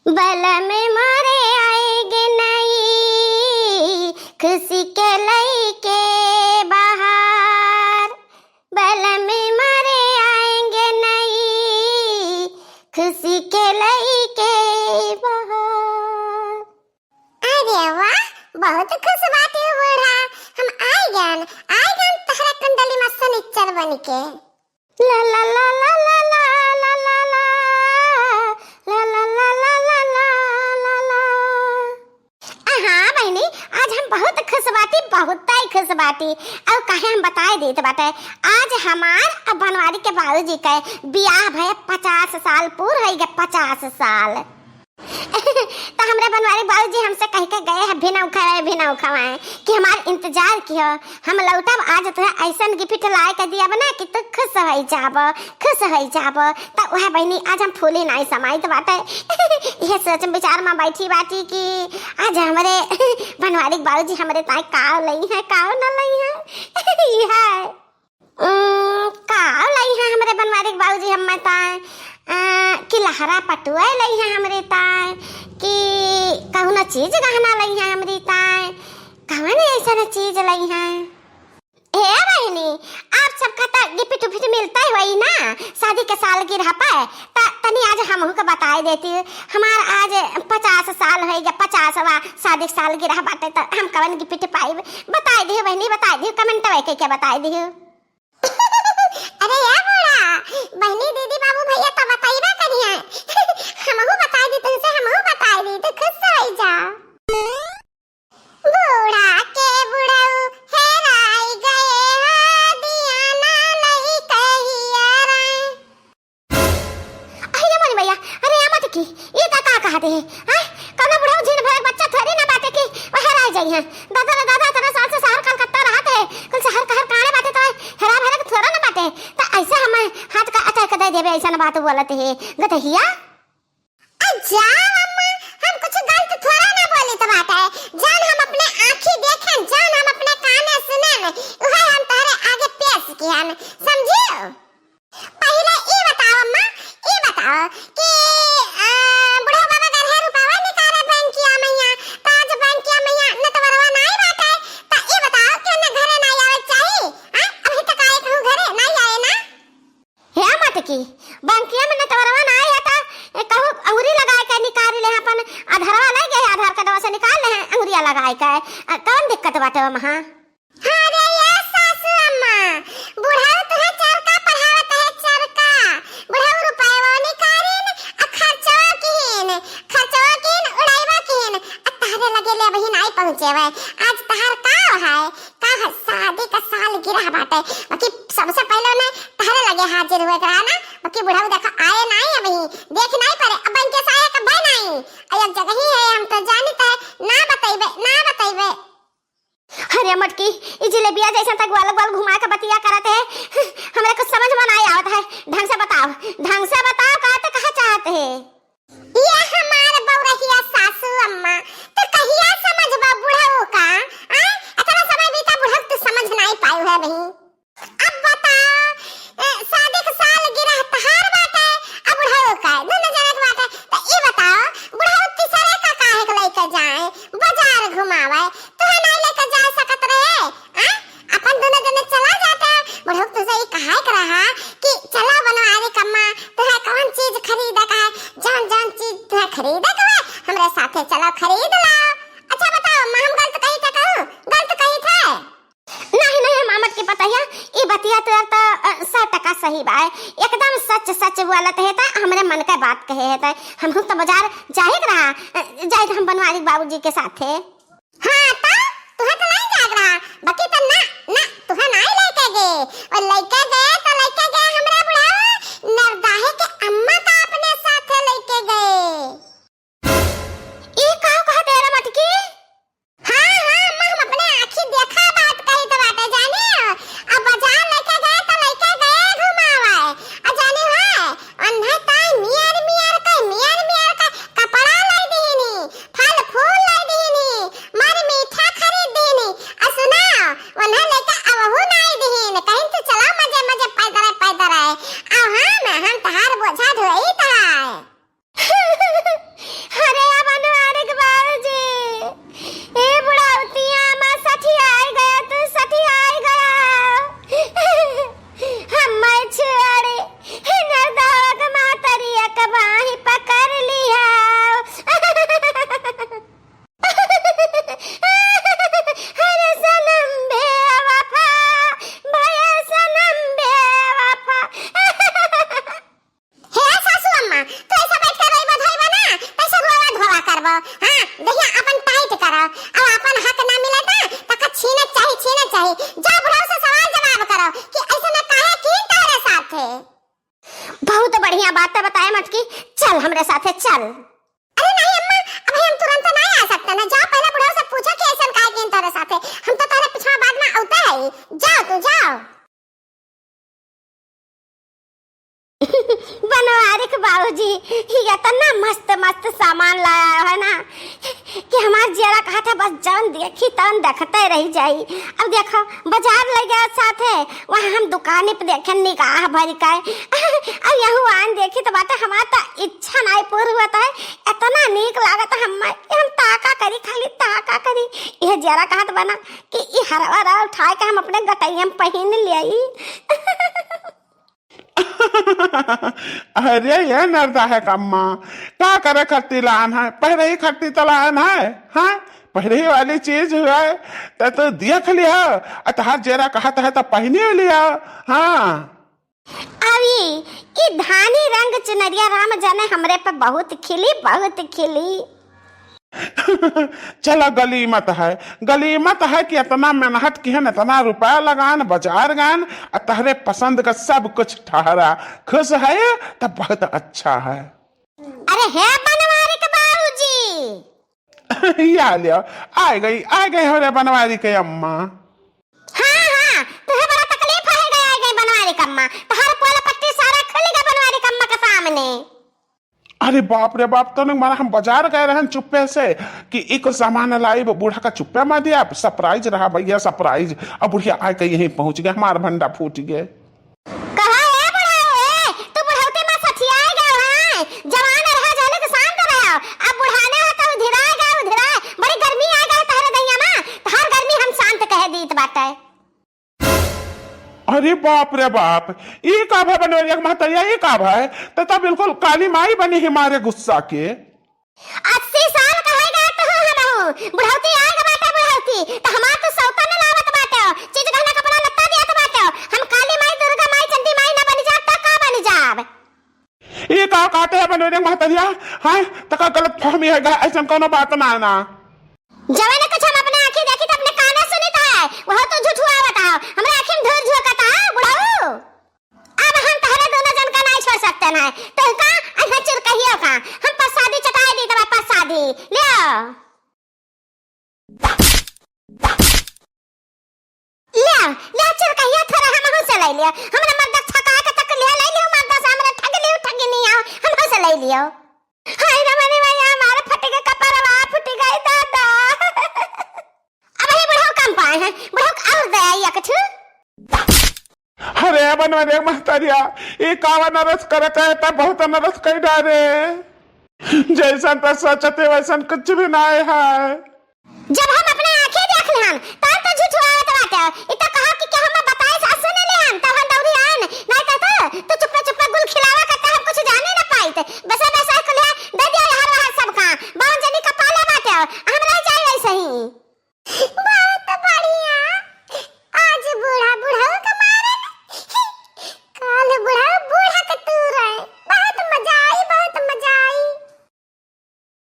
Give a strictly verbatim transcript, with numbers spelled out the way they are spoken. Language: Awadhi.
बलम मोरे आएगे नई खुशी के लइके बहार, बलम मोरे आएंगे नई खुशी के लइके बहार। अरे वाह, बहुत खुश बाटे बूढ़ा, हम आइगन, आइगन तहरा कुंडली में सनिचर बनिके। ला ला ला ला। हाँ बहिनी, आज हम बहुत खुश बाटी, बहुत ही खुश बाटी। और काहे हम बताए देत बाटे, आज हमार और बनवारी के बाबूजी के बियाह भए पचास साल पूर होइ गए, पचास साल। तो हमरे बनवारी बाबूजी हमसे कह के गए हैं, "भिनऊ खवाए, भिनऊ खवाए," कि हमार इंतजार कियो। हम लौटब आज तोहे ऐसन gift लाए के दिया बना कि तू खुश होइ जाबो, खुश होइ जाबो। त वह बहिनी आज हम फूली नाई समाइत बाटे। यह सोच विचार में बैठी बाटी कि आज हमरे बनवारी के बाबूजी हमरे ताई काव लई है, काव न लई है। यह, उम, काव लई है हमरे बनवारी के बाबूजी हम ताई, अ, कि लहरा पटुआ लई है हमरे ताई, कि कहूँ ना चीज गहना लई है हमरे ताई, कवन ऐसा चीज लई है। हे बहिनी, आप सबका त gift उफिट मिलता ही होई ना शादी के सालगिरह पे, त तनी आज हमहू के बताए देती। हमार आज पचास साल होई गया, पचासवा शादी के सालगिरह बाटे, त हम कवन gift पाइब? बताए दियो बहिनी, बताए दियो, comment वे के, के बताए दियो। अरे या बूढ़ा, बहिनी, दीदी, बाबू, भैया त बताइबे करिए। हमहू बताए दी तुमसे, हमहू बताए दी, तू खुश होई जा। बूढ़ा के बुढ़ऊ हेराई गए हो, दिया ना लई कहिया रे। अरे मोरी मैया, अरे या मटकी, ये का, का कहत है? हैं? कौनो बुढ़ऊ झिन भर बच्चा थोड़ी ना बाटे कि वो हेराई जाई है। दादा रे दादा, इतना साल से शहर कलकत्ता रहत है, कुल शहर कहर काने बाटे तो हेरा भरे के थोड़ा ना बाटे। तो ऐसे हम हाथ का attack दे देबे, ऐसा ना बात बोलत है, गतहिया। आ जान अम्मा, हम कुछ गलत थोड़ा ना बोलित बाटे। जान हम अपने आँखी देखेन, जान हम अपने काने सुनेन, उहे हम तोहरे आगे पेश किहन, समझियो? पहिले ई बताओ अम्मा, ई बताओ कि, अ, बुढ़ऊ बाबा गरहे रुपवा निकाले बैंकिया मइया, त आज बैंकिया मइया नटवरवा नाई बाटे, त ई बताओ कि ओने घरे नाई आवे चाही? हाँ? अभी तक आए कहूँ घरे नाई आए ना? हे मटकी, बैंकिया में नटवरवा ना आया था, ए, कहूँ अंगुरी लगाए के निकाल ले अपन आधारवा ले गए, आधार कार्डवा से निकाल ले अंगुरिया लगाए के। अ, कौन दिक्कत बाटे ओमा? अरे ये सासू अम्मा, बुढ़ऊ तुहे चरका पढ़ावत है, चरका। बुढ़ऊ रुपयवा निकालिन, आ खर्चवा किन, खर्चवा किन, उड़ाइवा किन, आ तहरे लगे ले अबही नाई पहुँचे हुए। आज तहार का है? का है, शादी का सालगिरह बाटे, बाकी सबसे पहिले ओने तहरे लगे हाजिर हुए के रहा ना, बाकी बुढ़ऊ देखा आए नाई अबही, देख नाई परे, अब इनके साया का भय नाई, अब एक जगह ही है, हम तो जानित है, ना बतइबे, ना बतइबे। अरे मटकी, ई जिलेबिया जैसन तक ग्वाल ग्वाल घुमा के बतिया करत है, हमरा कुछ समझ में नाई आवत है, ढंग से बताओ, ढंग से बताओ, का तो कहा चाहत है? ये हमार बउरहिया सासू अम्मा, तो कहिया समझबा बुढ़ऊ का? आय, इतना समय बीता बुढ़ऊ तू समझ नाई पायु है बहिन। अब बताओ, ए, शादी के सालगिरह तहार बाटे, अब बुढ़ऊ का, दोनों जने के बाटे, तो ये बताओ, बुढ़ऊ तीसरे का काहे के लेके जाए, बाजार घुमावे, तुहे नाई लेके जा सकत रहे? हाँ? अपन दोनों जने चला जाता। बुढ़ऊ तुझे ये कहा के रहा कि चला बनवारी कम्मा, तुहे कौन चीज खरीदे का है, जौन जौन चीज तुहे खरीदे का है, हमरे साथे चला खरीद लाओ। अच्छा बताओ, अम्मा हम गलत कही थे कहूँ? गलत कही थे? नहीं, नहीं, मामट के पतहिया, ई बतिया तो, तो, अ, सौ टका सही बा। एकदम सच, सच बोलत है, तो हमरे मन का बात कहे है, तो हम, हम तो बाजार जाए के रहा, अ, जाए तो हम बनवारी बाबूजी के साथे। हाँ, त तुहे त नाई जाग रहा, बाकी त ना, ना, तुहे नाई लेके गए। और लेके गए त लेके गए हमरा बुढ़ऊ, नरदाहे के अम्मा का अपने साथे लेके गए। ई का कहत है रे मटकी? हाँ, हाँ, अम्मा, हम अपने आँखी देखा बात कही त बाटे, जाने हो? अब बाजार लेके गए त लेके गए घुमावे। आ जाने हो, अन्हे ताई मियर मियर के, मियर मियर के कपड़ा लाई दीनी, फल फूल लाई दीनी, मर मीठा खरीद दीनी। आ सुना, उन्हें लेके अबहू नाई दीन, कहीं तो चला मजे मजे पैदल पैदल आए। अब हम, हम तहार बोझा ढोई तहार। हाँ, देहिया अपन tight करो, अब अपन हक ना मिले ना, तका छीने चाही, छीने चाही। जा बुढ़ऊ से सवाल जवाब करो कि ऐसे में काहे की तोहरे साथे। बहुत बढ़िया बात है बताए मटकी, चल हमरे साथे चल। अरे नहीं अम्मा, अभी हम तुरंत नहीं आ सकते ना, जाओ पहले बुढ़ऊ से पूछो कि ऐसन काहे की तोहरे साथे। हम तो तोहरे पिछवा बाद में औते है, जाओ तू जाओ। बनवारी के बाबूजी, ये इतना मस्त मस्त सामान लाया है ना कि हमार जियरा कहा था बस जौन देखी तौन देखते रह जाई। अब देखो बाजार ले गए साथे, वहाँ हम दुकानी पे देखे निगाह भर के, अब यहू आन देखी तो बाटे हमार तो इच्छा नाई पूर हुआ था, इतना नीक लागत है हम्मा कि हम ताका करी, खाली ताका करी। यह जियरा कहत बना कि ई हरवा रहा उठाए के हम अपने गटैया में पहिन लेई। अरे ये नरदा है कम्मा, का करे खरती लान है, पहले ही खरती तो लान है, हाँ, पहले ही वाली चीज है, तो तू देख लिया, और तहार जेरा कहत है तो पहनी लिया, हाँ। अभी ई धानी रंग चुनरिया राम जाने हमरे पे बहुत खिली, बहुत खिली। चला गलीमत है, गलीमत है कि इतना मेहनत किहन, इतना रुपया लगान, बाजार गन, और तहरे पसंद का सब कुछ ठहरा। खुश है तो बहुत अच्छा है। अरे हे बनवारी के बाबूजी। या लियो, आ गई, आ गई हमरे बनवारी के अम्मा। हाँ, हाँ, तुहे बड़ा तकलीफ है गए, आ गई बनवारी के अम्मा। तहार पोल पट्टी सारा खुल गए बनवारी के अम्मा के सामने। अरे बाप रे बाप, तो मारा हम बाजार गए रहन चुप्पे से कि एक सामान लाई, बूढ़ा का चुप्पे में दिया, surprise रहा भैया, surprise। अब बुढ़िया आए के यहीं पहुंच गए, हमार भंडा फूट गए। कहा ए बुढ़ऊ, ए, तू बुढ़ौती में सठियाए गए है, जवान रहा जहले के शांत रहो, अब बुढ़ाने हो तो उधिराए गए, उधिराए, बड़ी गर्मी आ गए तहरे दहिया में, तहार गर्मी हम शांत कह दीत बाटे। अरे बाप रे बाप, ई का भा बनवरिया के महतरिया, ई का भा? त त बिल्कुल काली माई बनी है मारे गुस्सा के। अस्सी साल का है गा तू हमहू, बुढ़ौती आए के बाटे बुढ़ौती, त हमार तो सौतन लावत बाटे, चीज गहना कपड़ा लत्ता दियत बाटे, हम काली माई, दुर्गा माई, चंडी माई ना बन जाब त का बन जाब? ई का कहते हैं बनवरिया महतरिया? हाँ, तका गलत फहमी है गा, ऐसन कोनो बात ना है ना। जवन कुछ हम अपने आँखी देखी त अपने काने सुनित है, वह तो झूठुआवत है। हमरे आँखी में धूर झोंकत है, बुढ़ऊ। अब हम तहरे दोनों जन का नहीं छोड़ सकते ना। तो का, अइहे चिरकहियो का। हम प्रसादी चटाए दी तब प्रसादी। लियो। लियो, लियो चिरकहिया थोड़ा हमहू से ले लियो। हमरा मर्दा छका के तक लियो, ले लियो मर्दा से हमरा ठग लियो, ठग नहीं आओ, हमहू से ले लियो। हाय रे मने भैया, हमारे फट के कपड़वा फूट गई दादा। अब ये बुढ़ऊ कम पाए हैं, बुढ़ऊ के और दे आई एक ठू। अरे बनवरिया महतरिया, ये कावा नरस करत है, त बहुत नरस कर डारे। जैसन त सोचते वैसन कुछ भी ना है। जब हम अपने आँखें देख लेहन, तब तो झुठुआवत बाटे। इ तो कहा कि, कि हम बताए से सुन लेहन, तब हम दौड़ी आन। नहीं तो, तो, तो चुप्पे चुप्पे गुल खिलावा करते, हम कुछ जाने न पाइत। बसे बसे कुलिया दे दिया हर वहर सबका। बावन जनी का पाला बाटे। हम